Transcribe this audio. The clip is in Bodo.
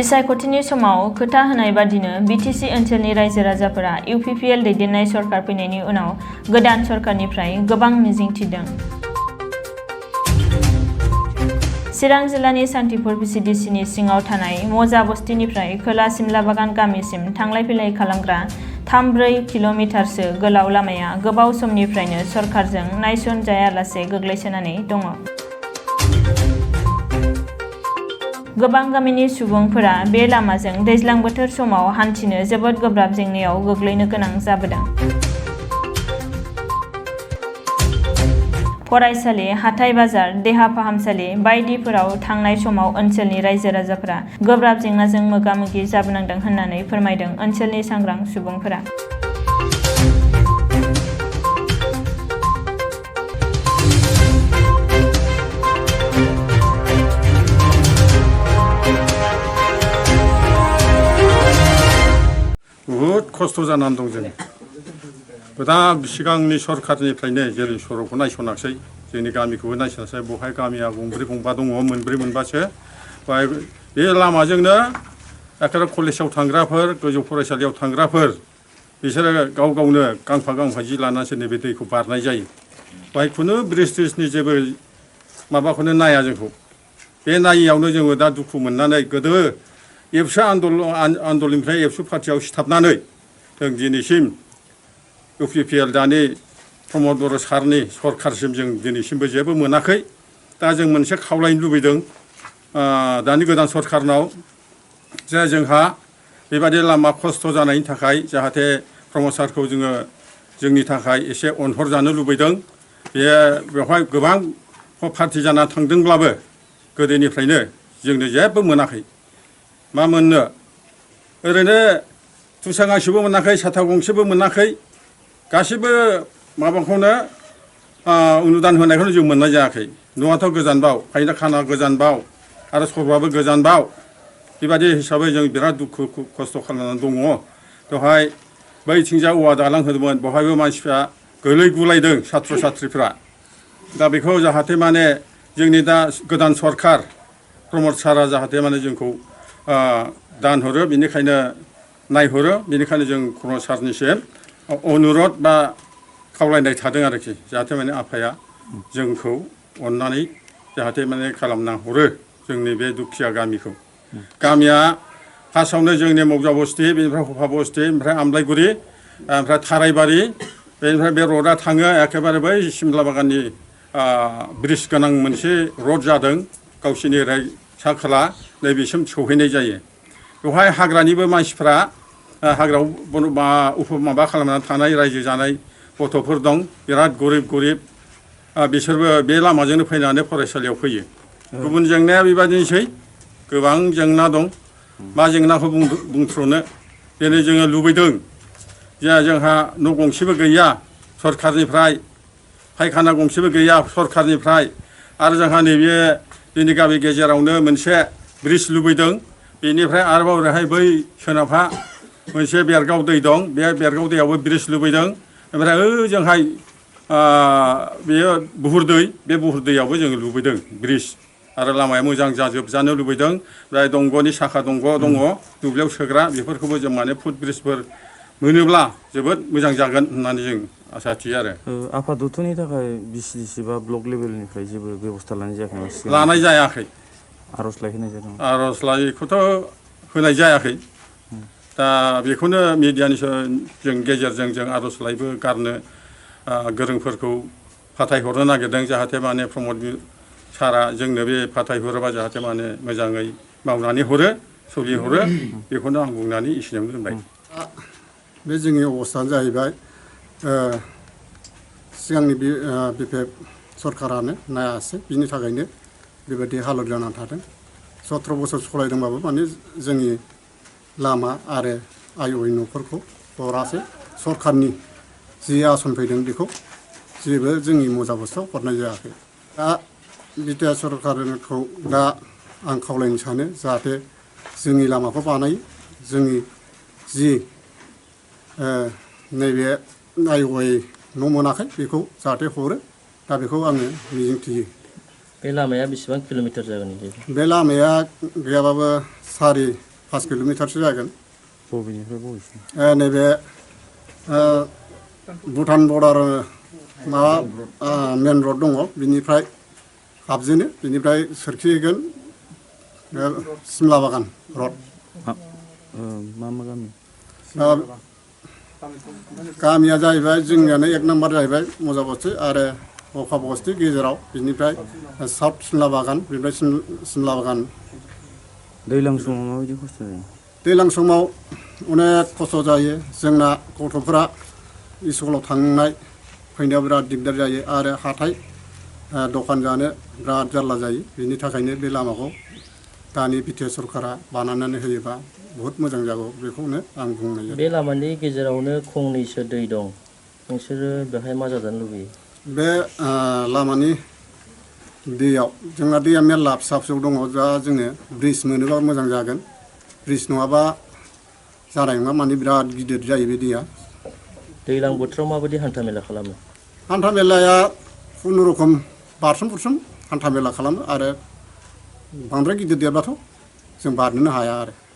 बिसायख'थिनि समाव खोथा होनाय बादिनो बिटिसि ओनसोलनि रायजो राजाफोरा इउपिपिएल दैदेननाय सरकार फैनायनि उनाव गोदान सरकारनिफ्राय गोबां मिजिंथिदों। चिरां जिल्लानि सान्थिपुर भिसिडिसिनि सिङाव थानाय मजा बस्तिनिफ्राय खोला सिमला बागान गामिसिम थांलाय फैलाय खालामग्रा 3-4 किल'मिटारसो गोलाव लामाया गोबाव समनिफ्रायनो सरकारजों नायसनजायालासे गोग्लैसोनानै दङ। गोबां गामिनि सुबुंफोरा बे लामाजों दैज्लां बोथोर समाव हान्थिनो जोबोद गोब्राब जेंनायाव गोग्लैनो गोनां जाबोदों। फरायसालि, हाथाइ बाजार, देहा फाहामसालि बायदिफोराव थांनाय समाव ओनसोलनि रायजो राजाफोरा गोब्राब जेंनाजों मोगा-मोगि जाबोनांदों होननानै फोरमायदों ओनसोलनि सांग्रां सुबुंफोरा। बहुद खस्थ' जानानै दं जों। गोदान सिगांनि सरकारनिफ्रायनो जेरै सरकखौ नायसनाखसै, जोंनि गामिखौबो नायसनासै। बहाय गामिया गंब्रै गंबा दङ, मोनब्रै मोनबासो। बाय बे लामाजोंनो एखेबारे कलेजाव थांग्राफोर, गोजौ फरायसालियाव थांग्राफोर बिसोरो गाव गावनो गांफा गांफा जि लानानैसो नैबे दैखौ बारनाय जायो। बाहाय खुनु ब्रिज-ट्रिजनि जेबो माबाखौनो नाया जोंखौ। बे नायियावनो जोङो दा दुखु मोननानै गोदो एबसु आन्दलनिफ्राय एबसु पार्टियाव सिथाबनानै जों दिनैसिम इउपिपिएल दानि प्रमद बर' सारनि सरकारसिम जों दिनैसिमबो जेबो मोनाखै। दा जों मोनसे खावलायनो लुबैदों दानि गोदान सरकारनाव जे जोंहा बेबादि लामा खस्थ' जानायनि थाखाय जाहाथे प्रमद सारखौ जोङो जोंनि थाखाय एसे अनहर जानो लुबैदों। बेवहाय गोबां पार्टि जाना थांदोंब्लाबो गोदोनिफ्रायनो जोंनो जेबो मोनाखै। मा मोननो ओरैनो तुसा गांसेबो मोनाखै, साथा गंसेबो मोनाखै। गासिबो माबाखौनो अनुदान होनायखौनो जों मोननाय जायाखै। न'आथ' गोजानबाव, फायना खाना गोजानबाव आरो सरबाबो गोजानबाव। बेबादि हिसाबै जों बिराद दुखु खस्थ' खालामनानै दङ। बेवहाय बैथिंजा औवा दालां होदोंमोन, बेवहायबो मानसिफ्रा गोलै गुलायदों साथ्र साथ्रिफ्रा। दा बेखौ जाहाथे माने जोंनि दा गोदान सरकार प्रमद सारा जाहाथे माने जोंखौ दान हरो, बेनिखायनो नायहरो। बेनिखायनो जों प्रमद सारनिसिम अनुरद बा खावलायनाय थादों आरोखि, जाहाथे माने आफाया जोंखौ अननानै जाहाथे माने खालामना हरो जोंनि बे दुखिया गामिखौ। गामिया फार्स्टआवनो जोंनि मौजा बस्ति, बेनिफ्राय हफा बस्ति, ओमफ्राय आमलाइगुरि, ओमफ्राय थाराइबारि, बेनिफ्राय बे रडआ थाङो एखेबारे बै सिमला बागाननि ब्रिज गोनां मोनसे रड जादों गावसिनि ओरै सा खोला नैबेसिम सौहैनाय जायो। बेवहाय हाग्रानिबो मानसिफ्रा हाग्रायाव माबा खालामनानै थानाय रायजो जानाय गथ'फोर दं, बिराद गरिब बिसोरबो बे लामाजोंनो फैनानै फरायसालियाव फैयो। गुबुन जेंनाया बेबादिनोसै, गोबां जेंना दं। मा जेंनाखौ बुंथ्र'नो। दिनै जोङो लुबैदों जे जोंहा न' गंसेबो गैया सरकारनिफ्राय, फायखाना गंसेबो गैया सरकारनिफ्राय, आरो जोंहा नैबे जोंनि गामि गेजेरावनो मोनसे ब्रिज लुबैदों। बेनिफ्राय आरोबाव ओरैहाय बै सोनाबहा मोनसे बेरगाव दै दं, बे बेरगाव दैयावबो ब्रिज लुबैदों। ओमफ्राय ओजोंहाय बेयो बुहुर दै, बे बुहुर दैयावबो जोङो लुबैदों ब्रिज। आरो लामाया मोजां जाजोबजानो लुबैदों। ओमफ्राय दंग'नि साखा दंग' दङ दुब्लियाव सोग्रा, बेफोरखौबो जों माने फुट ब्रिजफोर मोनोब्ला जोबोद मोजां जागोन होननानै जों आसा थियो आरो। आफादतनि थाखाय भिसिडिसि बा ब्लक लेभेलनिफ्राय जेबो बेब'स्था लानाय जायाखै नामा? लानाय जायाखै। आर'जलाइ होनाय जादों? आर'जलाइखौथ' होनाय जायाखै। दा बेखौनो मिडियानि जों गेजेरजों जों आर'जलाइबो गारनो गोरोंफोरखौ फाथायहरनो नागिरदों, जाहाथे माने प्रमद सारा जोंनो बे फाथायहरोबा जाहाथे माने मोजाङै मावनानै हरो, सोलिहरो। बेखौनो आं बुंनानै एसेयावनो दोनबाय। बे जोंनि अबस्थायानो जाहैबाय सिगांनि बिपिएफ सरकारानो नायासै, बिनि थाखायनो बेबायदि हालोद जानानै थादों। 17 बोसोर सलायदोंबाबो माने जोंनि लामा आरो आइ न'फोरखौ हरासै। सरकारनि जि आसन फैदों बेखौ जेबो जोंनि मजा बस्तियाव हरनाय जायाखै। दा बिटिआर सरकारखौ दा आं खावलायनो सानो जाहाथे जोंनि लामाखौ बानायो, जोंनि जि नैबे न' मोनाखै बेखौ जाहाथे हरो। दा बेखौ आङो मिजिंथियो। बे लामाया बेसेबां किल'मिटार जागोन? बे लामाया गैयाबाबो 5 किल'मिटारसो जागोन बबेनिफ्राय बबेसिम नैबे भुटान बर्डार माबा मेन रड दङ बिनिफ्राय हाबजेनो बिनिफ्राय सोरखिहैगोन सिमला बागान रड मा मा गामि गामिया जाहैबाय जोंनियानो 1 नाम्बार जाहैबाय मजा बस्ति आरो अखा बस्ति गेजेराव बिनिफ्राय साउथ सिमला बागान बिनिफ्राय सिमला बागान दैज्लां समाव माबायदि खस्थ' जायो दैज्लां समाव अनेक खस्थ' जायो जोंना गथ'फोरा स्कुलाव थांनाय फैनायाव बिराद दिगदार जायो आरो हाथाय दखान जानो बिराद जारला जायो बिनि थाखायनो बे लामाखौ दानि बिटिआर सरकारा बानायनानै होयोबा बहुत मोजां जागौ बेखौनो आं बुंनाय जायो बे लामानि गेजेरावनो खंनैसो दै दं नोंसोरो बेहाय मा जाजानो लुबैयो बे लामानि दैयाव जोंना दैया मेरला फिसा फिसौ दङ दा जोङो ब्रिज मोनोबा मोजां जागोन ब्रिज नङाबा जानाय नङा माने बिराद गिदिर जायो बे दैया दैज्लां बोथोराव माबायदि हान्था मेला खालामो हान्था मेलाया खुनुरुखुम बारसोम बुरसोम हान्था मेला खालामो आरो बांद्राय गिदिर देरबाथ' जों बारनोनो हाया आरो